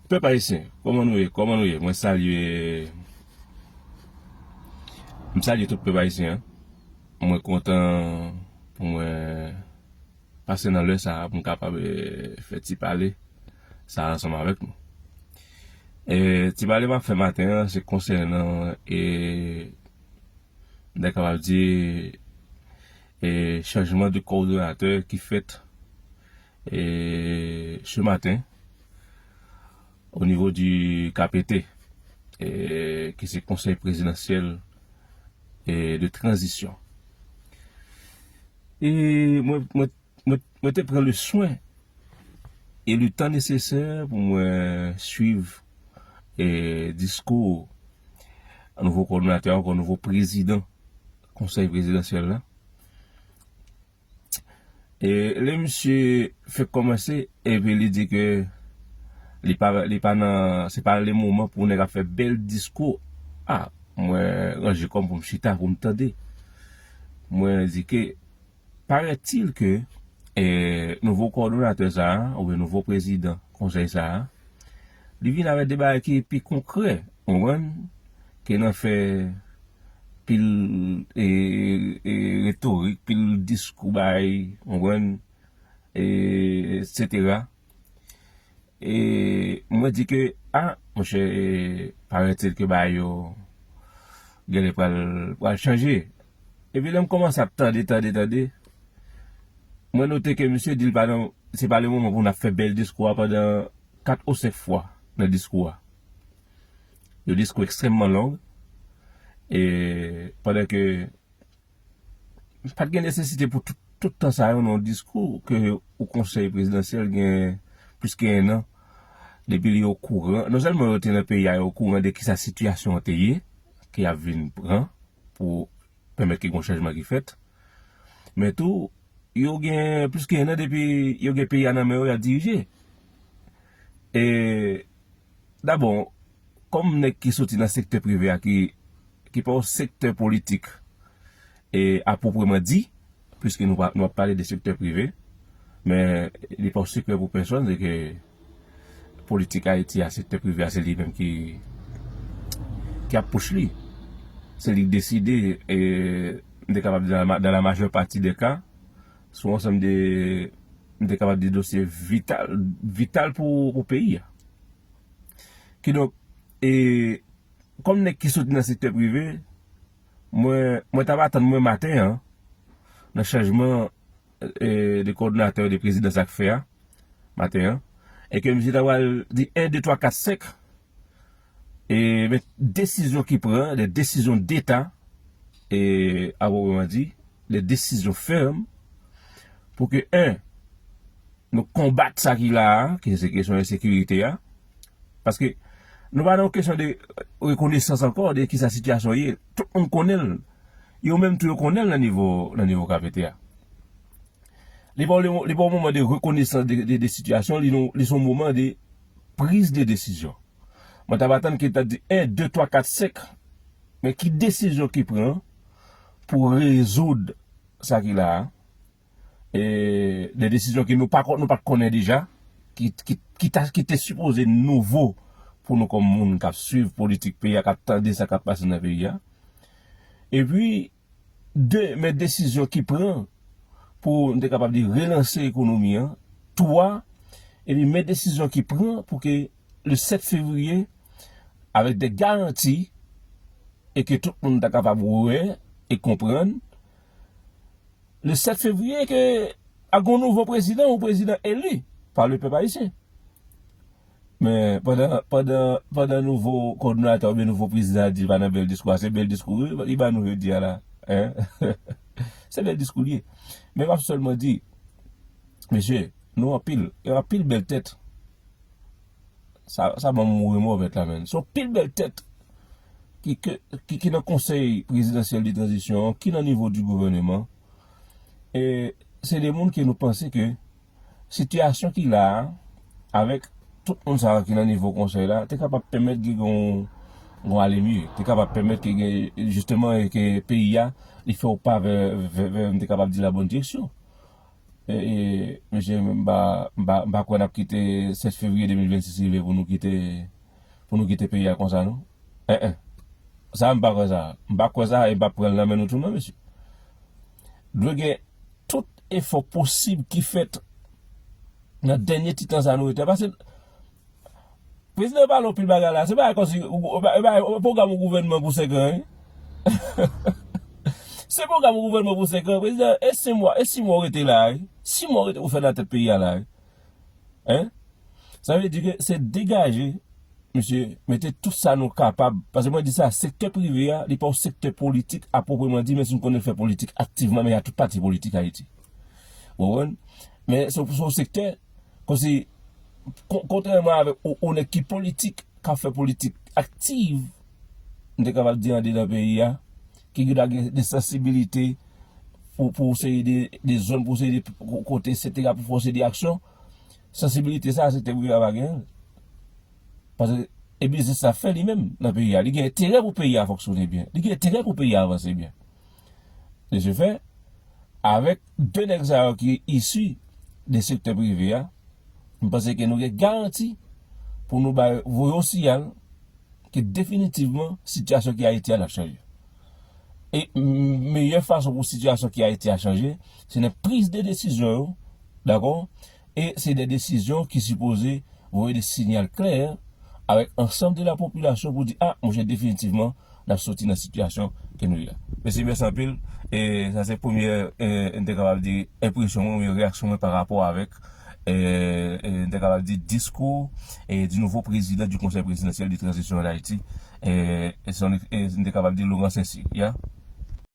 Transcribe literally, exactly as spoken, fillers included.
Pèp ayisyen, kòman nou ye? Kòman nou ye? Mwen salye, m salye tout pèp ayisyen an. Mwen kontan pou mwen pase nan lè sa a pou m kapab, eh, fè ti pale sa a ansanm avèk nou. Eh, ti pale m ap fè maten an, se konsènan, eh, m ta kapab di, eh, chanjman de kowòdonatè ki fèt, eh, ce matin au niveau du K P T, eh, ki se Konsèy Prezidansyèl, eh, de Tranzisyon. E mwen, mwen, mwen, mwen te pran le swen e le tan nesesè pou mwen swiv, eh, diskou nouvo kowòdonatè, ankò nouvo prezidan Konsèy Prezidansyèl la. E lè misye fèk kòmanse, epi li di ke li pa, li pa nan, se pa le moman pou nèg ap fè bèl diskou. A, mwen ranje kò m pou m chita, pou m tande. Mwen di ke, paraît-il ke, eh, nouvo kowòdonatè sa a, oubyen nouvo prezidan konsèy sa a, li vin avèk de bagay ki pi konkrè, ou konprann, ke nan fè pil, e, e, retorik, pil diskou bay, ou konprann, e, etsetera. E mwen di ke, a, monchè, e, paraît-il ke bagay yo genlè pral, pral chanje. Epi lè m kòmanse ap tande, tande, tande, mwen note ke misye di l pa nan, se pa le moman pou n ap fè bèl diskou a pandan kat ou senk fwa nan diskou a. Yon diskou ekstrèmman long. E pandan ke pa t gen nesesite pou tout, tout tan sa yo nan yon diskou ke yon konsèy prezidansyèl gen plis ke en an depi li okouran. Non sèlman yo te nan peyi a, yo okouran de kisa sitiyasyon an te ye, ke y ap vin pran pou pèmèt ke gen yon chanjman ki fèt, men tou, yo gen plis ke en an depi yo gen peyi a nan men yo, y ap dirije. E dabò, kòm nèg ki soti nan sektè prive a, ki, ki pa yon sektè politik, e apwopreman di, piske nou pa, nou ap pale de sektè prive, men li pa yon sekrè pou pèsonn, se ke politik Ayiti a, sektè prive a, se li menm ki, ki ap pous li. Se li ki deside, e m te kapab di, dans la ma-, dans la majeure partie des cas, sou ansanm de, m te kapab di dosye vital, vital pou, pou peyi a. Kidonk, e, kòm nèg ki soti nan sektè prive, mwen, mwen t ap atann mwen maten an, nan chanjman, e, de kowòdonatè de prezidans ak fè a, maten an, e ke misye ta pral di en, de, twa, kat, senk, e, men desizyon ki pran, de desizyon deta, e, apwopreman di, de desizyon fèm, pou ke, en, nou konbat sa ki la a, ki se kesyon ensekirite a. Paske nou pa nan yon kesyon de rekonesans ankò, de kisa sitiyasyon ye. Tout moun konnen l. Yo menm tou yo konnen l nan nivo, nan nivo K P T a. Li pa, li pa yon moman de rekonesans de, de, de sitiyasyon, li, li se yon moman de priz de desizyon. Mwen t ap atann ke l ta di en, de, twa, kat, senk, men ki desizyon ki pran pou rezoud sa ki la a? E de desizyon ke nou pa, nou pa t konnen deja, ki, ki, ki ta, ki te sipoze nouvo pou nou kòm moun k ap swiv politik peyi a, k ap tande sa k ap pase nan peyi a. Epi, de, men desizyon ki pran pou nou te kapab di relanse ekonomi an. Twa, epi men desizyon ki pran pou ke le sèt fevriye, avèk de garanti, e ke tout moun ta kapab wè e konprann, le sèt fevriye ke ap gen yon nouvo prezidan, yon prezidan eli pa le pèp ayisyen. Men pandan, pandan, pandan nouvo kowòdonatè oubyen nouvo prezidan a di l pa nan bèl diskou a, se bèl diskou li, li ba nou jodi a la. Hein? Se bèl diskou li ye. Men m ap sèlman di, mesye, nou anpil, e anpil bèl tèt. Sa, sa ban m mouri mò mèt la, menn. Se yon pil bèl tèt ki, ki, ki, ki nan konsèy prezidansyèl de tranzisyon an, ki nan nivo di gouvèneman. E se de moun ke nou panse ke sitiyasyon ki la a, avèk tout moun sa yo ki nan nivo konsèy la, te kapab pèmèt gen yon, yon ale mye, te kapab pèmèt ke gen, jisteman, ke peyi a, li fè yon pa vè, vè, vè, m te kapab di, la bòn direksyon. E, e, mesye, m pa, m pa, m pa kwè n ap kite sèt fevriye de mil vennsis rive pou nou kite, pou nou kite peyi a konsa, non. En, en. Sa, m pa kwè sa. M pa kwè sa, e m p ap pran l nan men nou tou, non, mesye. Dwe gen tout efò posib ki fèt nan dènye ti tan sa nou rete. Paske prezidan pale yon pil bagay la. Se pa kòmsi ou- ou- ou- ou- pwogram yon gouvènman pou senk an, wi. Se pwogram yon gouvènman pou senk an, prezidan. E sis mwa, e sis mwa ou rete la, wi. Sis mwa ou rete, ou fè nan tèt peyi a la, wi. Hein? Sa vle di ke se degaje, mesye, mete tout sa nou kapab. Paske mwen di sa, sektè prive a, li pa yon sektè politik a pwopreman di, men si nou konnen fè politik aktivman, men y a tout pati politik Ayiti. Ou konprann? Men se se yon sektè, kòmsi, kon- kontrèman avèk ou, ou nèg ki politik, k ap fè politik aktiv, m te kapab di andedan peyi a, ki gen dwa gen de sansibilite pou, pou seri de, de zòn, pou seri de ko- kote, etsetera, pou fè seri de aksyon, sansibilite sa, sektè prive a pa genyen. Paske e biznis l ap fè li menm nan peyi a. Li gen enterè pou peyi a fonksyone byen. Li gen enterè pou peyi a avanse byen. De ce fait, avèk de nèg sa yo ki isi de sektè prive a, m panse ke nou gen garanti pou nou bay voye yon siyal ke definitivman sitiyasyon ki Ayiti a l ap chanje. E m- meyè fason pou sitiyasyon ki Ayiti a chanje, se nan priz de desizyon yo, dakò? E se de desizyon ki sipoze voye de siyal klè avèk ansanm de la popilasyon pou di, a, monchè, definitivman, n ap soti nan sitiyasyon ke nou ye a. Mesye, mèsi anpil. E sa se premye, e, m te kapab di, enpresyon mwen, oubyen reyaksyon mwen pa rapò avèk, e, e, m te kapab di, diskou, e, du nouveau président du Conseil présidentiel de transition en Haïti. E, e, son, e, m te kapab di, Laurent Saint-Cyr, ya.